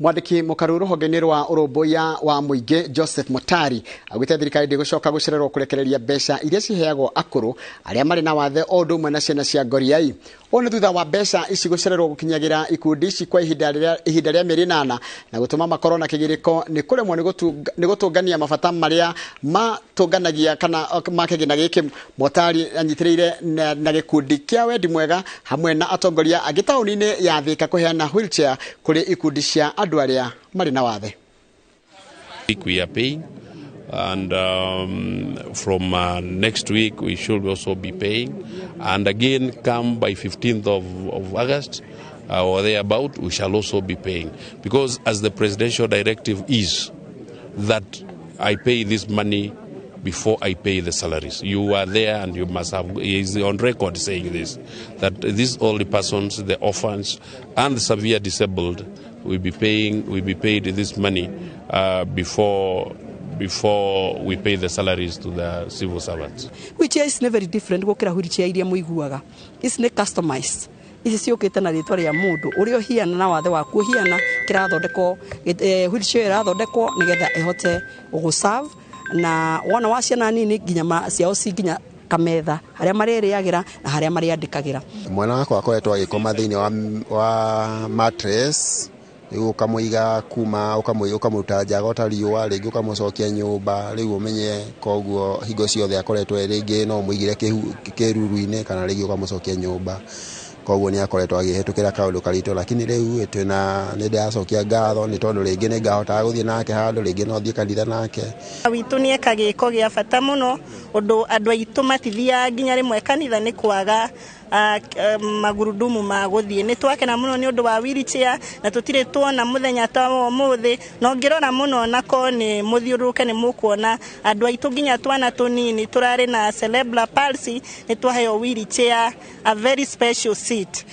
Mwandĩki mũkaru rũhonge-inĩ rwa ũrũmbũiya wa mũingĩ Joseph Motari augĩte thirikari ndĩgũcoka gũcererwo kũrekereria mbeca iria ciheagwo akũrũ arĩa marĩ na wathe o ũndũ ũmwe na ciana cia ngoriai. Ũũ nĩ thutha wa mbeca ici gũcererwo gũkinyagĩra ikundi ici kwa ihinda rĩa mĩeri 8 na gũtũma makorwo na kĩgirĩko nĩ kũremwo nĩ gũtũngania mabata marĩa matũnganagia kana ma kĩgĩna gĩkĩ. Motari anyitĩrĩire na gĩkundi kĩa wendi mwega hamwe na atongoria angĩ taũni-inĩ ya Thika kũheana wheelchair kũrĩ ikundi cia andũ arĩa marĩ na wathe. We are paying, and from next week we should also be paying, and again come by 15th of August or thereabout we shall also be paying, because as the presidential directive is that I pay this money before I pay the salaries. You are there and you must have, he is on record saying this, that these old persons, the orphans and the severe disabled will be paid this money before we pay the salaries to the civil servants. Wheelchair ici nĩ very different gũkĩra wheelchair iria mũiguaga. Ici nĩ customized. Ici ciũkĩte na rĩtwa rĩa mũndũ ũrĩa ũhiana na wathe waku ũhiana, kĩrathondekwo, wheelchair ĩrathondekwo nĩgetha ĩhote gũgũserve, na wona wa ciana nini nginya ciao ci nginya kametha harĩa marĩrĩagĩra na harĩa marĩandĩkagĩra. Mwana wakwa akoretwo agĩkoma thĩinĩ wa mattress, rĩu ũkamũiga kuma ũkamũruta nja gota riũa, rĩngĩ ũkamũcokia nyũmba, rĩu ũmenye koguo hingo ciothe akoretwo rĩngĩ no ũmũigĩre kĩruru-inĩ kana rĩngĩ ũkamũcokia nyũmba, koguo nĩ akoretwo agĩhetũkĩra kaũndũ karitũ, lakini rĩu twĩna nĩ ndĩracokia ngatho nĩ tondũ rĩngĩ nĩ ngahotaga gũthiĩ nake handũ, rĩngĩ no thiĩ kanitha nake. Witũ nĩ eka gĩko gĩa bata mũno ũndũ andũ aitũ matithiaga nginya rĩmwe kanitha nĩ kwaga magurudumu ma gũthiĩ. Nĩ twakena mũno nĩ ũndũ wa wheelchair na tũtirĩ tuona mũthenya ta wa ũmũthĩ, na ũngĩrora mũno nako nĩ mũthiũrũrũke nĩ mũkuona andũ aitũ nginya twana tũnini tũrarĩ na cerebral palsy nĩ twaheo wheelchair, a very special seat.